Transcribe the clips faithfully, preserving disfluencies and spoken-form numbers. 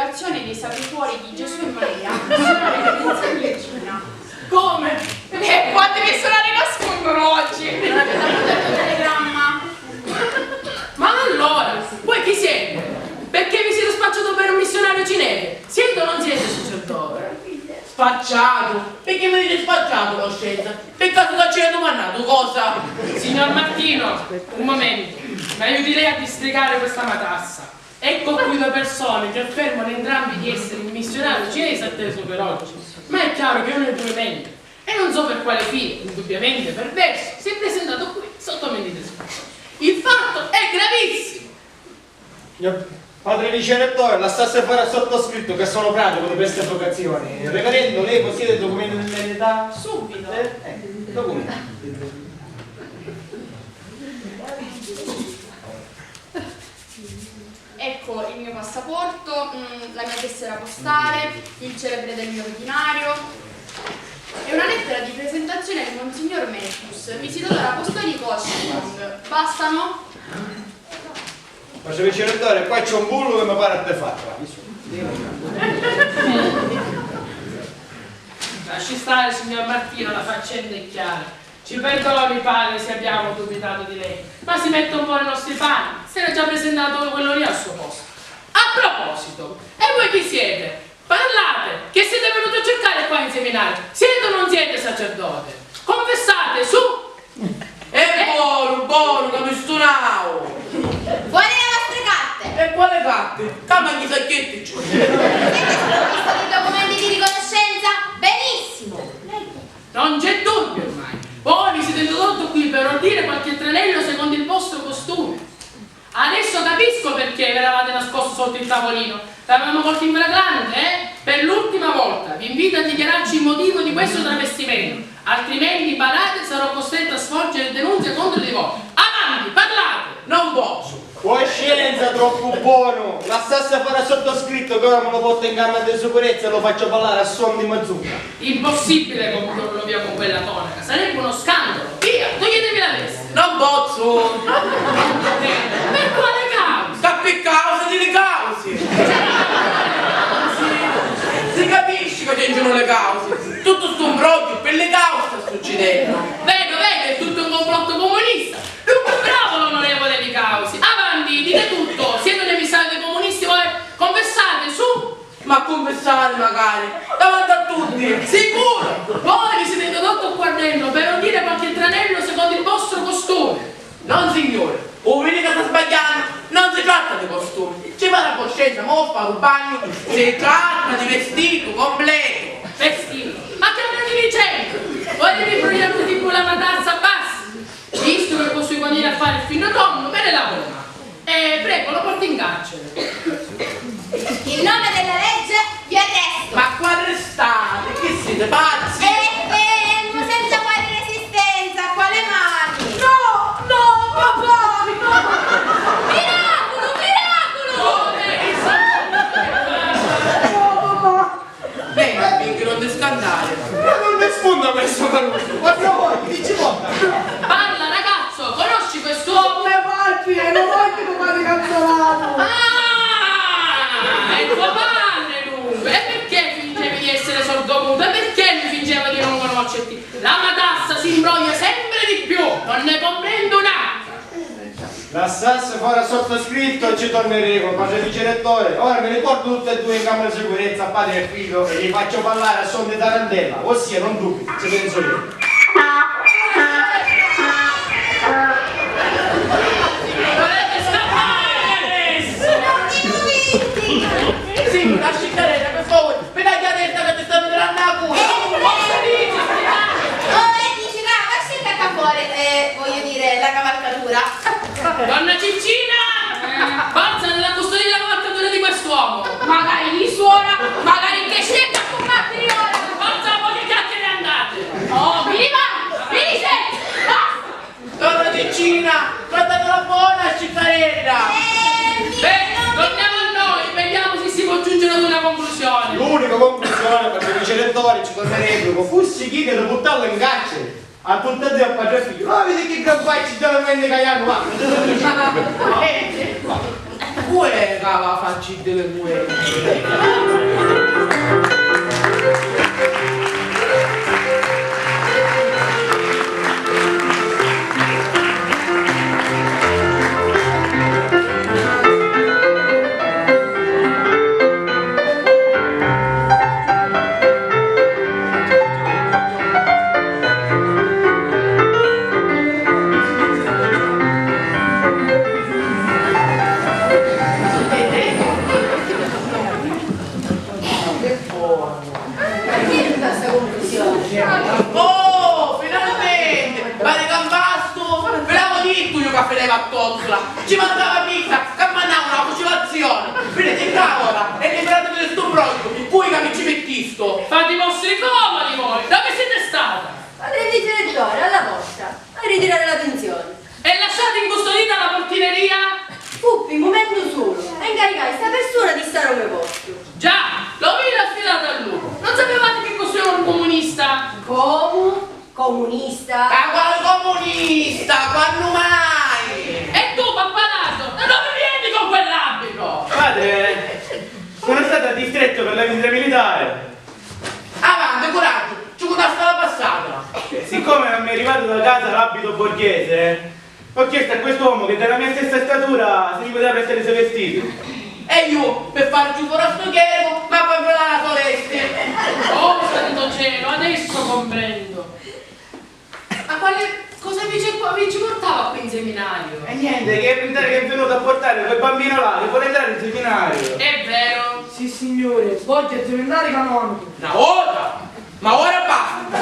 Di sapere fuori di Gesù e Maria, missionari di Cina. Come? E quanti missionari nascondono oggi? Non avete avuto il telegramma? Ma allora, voi chi siete? Perché vi siete spacciato per un missionario cinese? Siete o non siete sacerdote? Spacciato? Perché mi dite spacciato, coscienza? Per caso che ci hai domandato cosa? Signor Martino, un momento, mi aiuti lei a districare questa matassa? Ecco qui due persone che affermano entrambi di essere il missionario cinese atteso per oggi, ma è chiaro che uno è due menti, e non so per quale fine, indubbiamente perverso, si è presentato qui sotto mentite scuse. Il fatto è gravissimo! Signor padre vice rettore, lasciasse fare al sottoscritto che sono pratico di queste vocazioni. Reverendo, lei possiede il documento di identità? Subito. Eh, eh, documento. Ecco il mio passaporto, mm, la mia tessera postale, il celebre del mio ordinario e una lettera di presentazione di Monsignor Mercus, visitator apostolico a Shandong. Bastano? Ma se vice rettore, qua c'è un bullo che mi pare artefatto. Lasci stare, signor Martino, la faccenda è chiara. Ci perdoni, padre, se abbiamo dubitato di lei, ma si metta un po' nei nostri panni. Si era già presentato quello lì al suo posto. A proposito, e voi chi siete? Parlate, che siete venuto a cercare qua in seminario? Siete o non siete sacerdote? Confessate, su! E buono, buono, che mi stunavo! Fuori le vostre carte! E quale carte? Ca manchi i sacchetti c'è! Siete sprovvisto di documenti di riconoscenza? Benissimo! Non c'è dubbio ormai. Voi vi siete introdotto qui per ordire qualche tranello secondo il vostro costume. Adesso capisco perché vi eravate nascosto sotto il tavolino. L'avevamo colto in flagrante, eh? Per l'ultima volta vi invito a dichiararci il motivo di questo travestimento, altrimenti, badate, sarò costretto a svolgere denunzia contro di voi. Avanti, parlate! Non posso! Coscienza, troppo buono! Lassasse fare al sottoscritto che ora me lo porto in camera di sicurezza e lo faccio parlare a suon di mazzucca. Impossibile condurlo via con quella tonaca, sarebbe uno scandalo. Via, toglietevi la veste. Non pozzu! Per quale causa? Ca pi causa di li causi! Si capisci ca ci sono le cause! Tuttu stu mbrogghiu pi li causi sta succidennu! Vedo, vedo, è tutto un complotto comunista! Dunque, bravo l'onorevole Li Causi! Avanti, dite tutto! Siete un emissario dei comunisti voi? Confessate, su! Ma cunfissari macari, davanti a tutti! Sicuru! Voi vi siete introdotto qua dentro per ordire qualche tranello secondo il vostro costume! Non signore, u vidi ca sta sbagghiannu, non si tratta di costume, ci pari a voscenza, mo fa u bagnu, si tratta di vestitu completu! Vestitu? Ma che andate dicendo? Volete imbrugliarvi tipo la matassa bassa? Visto che così quando viene a fare il fino tonno, me ne lavo le mani. Eh, prego, lo porto in carcere. In nome della legge vi arresto. Ma qua restate? Chi siete, pazzi? Eh, fermo, senza fare resistenza, qua le mani. No, no, papà, no. Miracolo, miracolo! Come? No, papà. Venga, Pinky, non ti scandare. Ma non rispondo a questo, Caruso. Quattro volte, dieci volte. Parla, ragazzo, conosci quest'uomo? Me patri, e non voglio domani cancelato. Ah, è tuo padre, dunque. E perché fingevi di essere sordomuto? E perché lui fingeva di non conoscerti? La matassa si imbroglia sempre di più, non ne comprendo un'altra. Lassassi fora sottoscritto e ci torneremo, padre vicerettore. Ora mi riporto tutti e due in camera di sicurezza, padre e figlio, e li faccio parlare a suon di tarantella, ossia non dubiti, ci penso io. Volete scappare adesso? Sì, lasci cadere, per favore. Mi dai a testa che ti stanno tirando la culla! Eh, eh, oh, e dici, va, va, scenda qua fuori, eh, voglio dire, la cavalcatura. Donna Ciccina! Forza, non la custodire la cavalcatura di quest'uomo! Magari di suora, magari che scenda a combattere ora! Forza, voi che chiacchiere andate! Oh, mi rimango! Mi risento! Basta! Donna Ciccina, trattatela bona, sciccarella! Eh, beh, torniamo a noi, vediamo se si può giungere ad una conclusione. L'unica conclusione, perché i vicerettori ci tornerebbero, fussi chi che lo buttava in carcere a tutte e due, a padre e figlio. Ma vedi che gran facci già la venne caiano, va! Uè, Cava facci delinquenti. Oh, finalmenti! Pari ca mpastu! Vi l'avu dittu iu ca finiva a tozzula! Ci mancava picca ca mannavanu la fucilazioni! Viditi ccà ora e libirativi di stu brogliu, vui ca mi ci mittistu! Fate i vostri comodi voi! Dove siete stata? Padre il direttore, alla posta, a ritirare la pensione. E lasciata incustodita alla portineria? Fu pi mumentu sulu, e incaricai sta persuna di stari ô me postu. Già, lo vidi affidata a lui. Non sapevate che cos'era un comunista? Comu? Comunista? Ma quali comunista? Quannu mai? E tu, pappalardo, da dove vieni con quell'abito? Padre, sono stato distretto per la visita militare. Avanti, coraggio, ci cuntasti la passata. Siccome non mi è arrivato da casa l'abito borghese, ho chiesto a quest'uomo che dalla mia stessa statura se mi poteva prestare i suoi vestiti. E iu, per farci fora sto chierico, m'appu infilà la so vesti. Oh, santo cielo, adesso comprendo. Ma quale, cosa vi ci, vi ci portava qui in seminario? E niente, che è venuto a portare quel bambino là che vuole entrare in seminario. È vero? Sì, signore, svolge il seminario canonico. Na vota! Ma ora basta!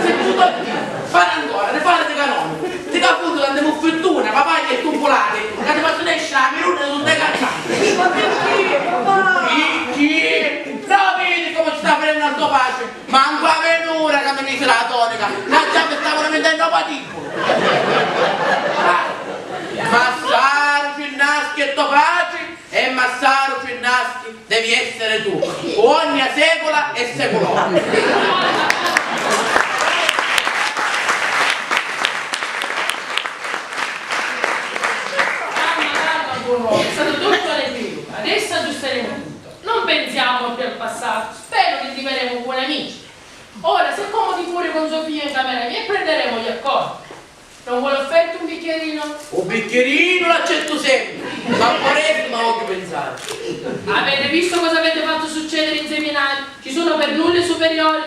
Se tu torni a fare ancora, ti fare di canonico, ti caputo quanto muffettuna, papaglie e tumpulate, che ti faccio escere la miruna su te cacciare! Ma perché, papà? Chi? Chi? Lo vedi come ci sta venendo al tuo pace? Mancu a venura ca mi misi la tonica, ca già mi stavanu mittendo patibulu. Massaru Cinnaschi è to patri e Massaru Cinnaschi devi essere tu, pu ogni secula e secula. Calma, calma, buon uomo, è stato tutto all'epilogo, adesso aggiusteremo tutto. Non pensiamo più al passato, spero che diventeremo buoni amici. Ora, si accomodi pure con suo figlio in camera mia e prenderemo gli accordi. Non vuole offerti un bicchierino? Un bicchierino l'accettu sempri, ma pure mi vogghiu pinsari. Avete visto cosa avete fatto succedere in seminario? Ci sono per nulla i superiori?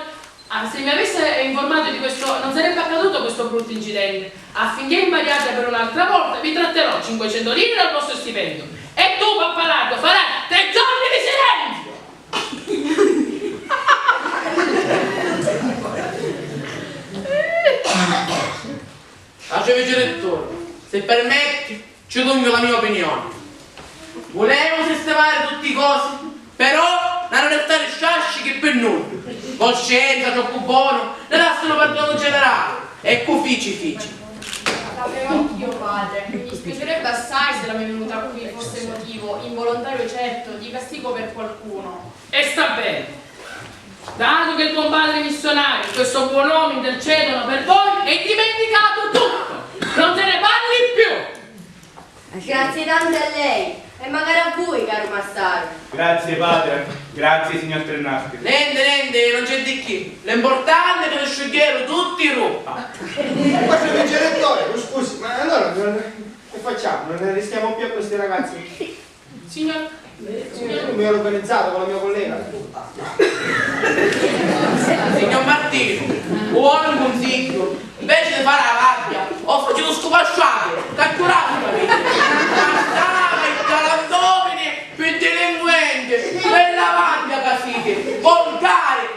Ah, se mi avesse informato di questo, non sarebbe accaduto questo brutto incidente. Affinché impariate per un'altra volta, vi tratterò cinquecento lire dal vostro stipendio. E tu, pappalardo, farai tre giorni di silenzio! Pace, vice direttore, se permetti, ci dugnu la mia opinione. Vulemu sistimari tutti i cosi, però n'hannu restari sciasci chi pi nuddu. Coscienza, troppu bonu, ne lassanu perdonu generali, e cu fici fici. Sapevo anch'io, padre. Mi dispiacerebbe assai se la mia venuta qui fosse motivo, involontario certo, di castigo per qualcuno. E sta bene. Dato che il buon padre missionario e questo buon uomo intercedono per voi, è dimenticato tutto. Non se ne parli più. Grazie tante a lei e magari a voi, caro massaru. Grazie, padre. Grazie, signor Trennaschi. Nenti, nenti, non c'è di chi. L'importante è che vi sciugghiaru tutti i roppa. Padre vicerettore, mi scusi, ma allora non, che facciamo? Non ne restiamo più a questi ragazzi? Signor, signor, io mi ero organizzato con la mia collega. Signor Martino, un buon consiglio, invece di fare la rabbia, o facevo scupasciare, catturare, bastava il galantomine per delinquente, per la rabbia che siete, volgare.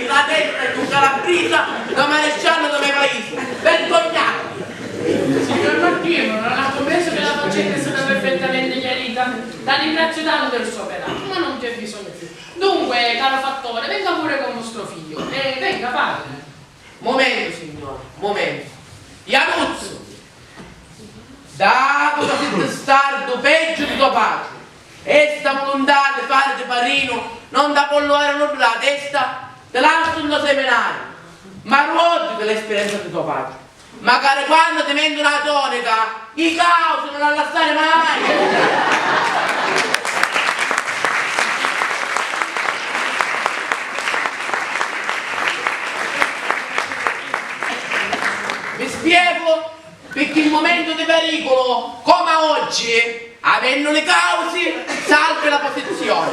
La testa di un calabrisa da maresciallo dei miei paesi. Vergognatevi! Signor Martino, non ha compreso che la faccenda è stata perfettamente chiarita? La ringrazio tanto del suo operato, ma non c'è bisogno più. Dunque, caro fattore, venga pure con vostro figlio. Eh, venga, padre. Momento, signore, momento. Ianuzzu! Datu ca si testardu peggiu di to patri e sta vuluntà di fari di parrinu non ta po' luari nuddu da la testa, ti lassu nto seminariu, ma ruodditi l'esperienza di to patri. Macari quannu ti mentu na tonica, i causi nun l'ha lassari mai! Mi spiegu? Picchì in mumentu di periculu, comu oggi, avennu li causi, salvi la posizioni.